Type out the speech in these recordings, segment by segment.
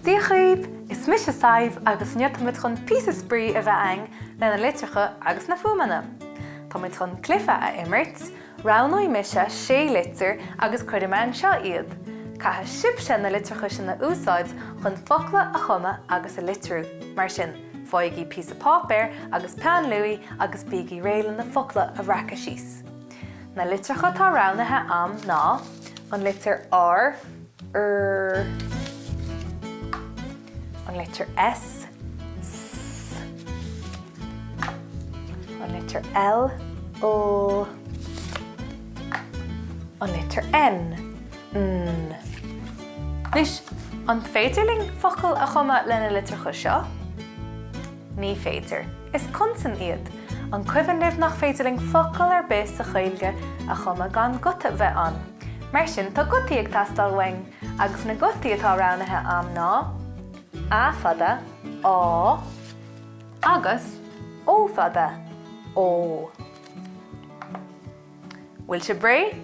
Dia dhaoibh, is mise Sadhbh agus inniu táimid chun píosa spraoi a bheith a'inn le na litreacha agus na fuaimeanna. Táimid chun cluiche a imirt, roghnóidh mise sé litir agus cuirfidh mé anseo iad. Caithfidh sibhse na litreacha sin a úsáid chun focla a chumadh agus a litriú. Mar sin, faighigí píosa páipéir agus peann luaidhe agus bígí réidh le na focla a bhreacadh síos. Na litreacha atá roghnaithe a'm ná, an litir R, r, an litir S, s, an litir L, l, an litir N, n. Anois, an féidir linn focal a chumadh le na litreacha seo? Ní féidir. Is consain iad. An cuimhin libh nach féidir linn focal ar bith sa Ghaeilge a chumadh gan guta bheith ann? Mar sin tá gutaí ag teastáil uainn, agus na gutaí atá roghnaithe a'm ná, A fada, á, agus O fada, ó. Bhfuil sibh réidh?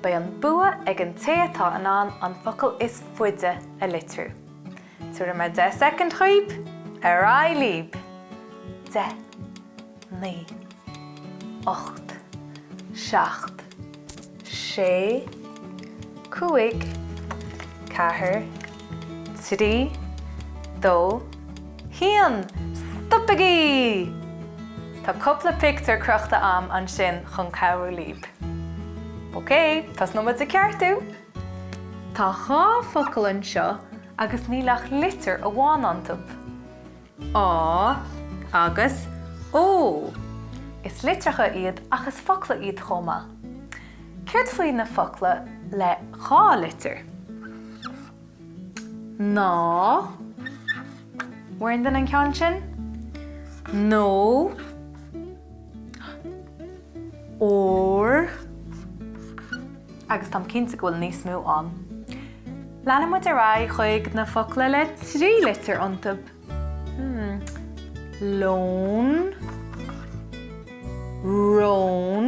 Beidh an bua ag an té atá in ann an focal is faide a litriú. Tabharfaidh mé 10 soicind dhaoib. Ar aghaidh libh! 10, 9, 8, 7, 6, 5, 4, 3, 2, 1. Stopaigí! Tá cúpla pictiúr crochta a'm ansin chun cabhrú libh. Ok, tosnóidh muid ag ceartú! Tá dhá focal anseo agus níl ach litir amháin iontu. Á agus Ó. Is litreacha iad ach is focla iad chomh maith. Céard faoi na focla le dhá litir? Ná. Bhfuair aon duine an ceann sin? Nó. Ór. Agus táim cinnte go bhfuil níos mó ann. Leanfaidh muid ar aghaidh chuig na focla le 3 litir iontu. Hmm. Lón. Rón.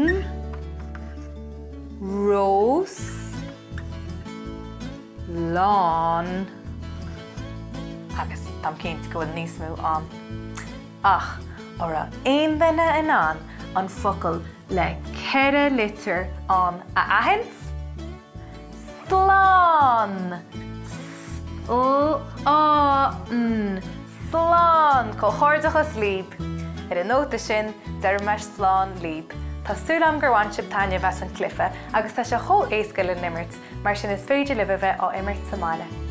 Rós. Lán. Agus táim cinnte go bhfuil níos mó ann. Ach an raibh aon duine in ann an focal le 4 litir ann a aithint? Slán! S-l-á-n! Slán! Comhghairdeachas libh! Ar an nóta sin, déarfaidh mé slán libh. Tá súil agam gur bhain sibh taitneamh as an cluiche agus tá sé chomh éasca le n-imirt, mar sin is féidir libh a bheith á imirt sa mbaile.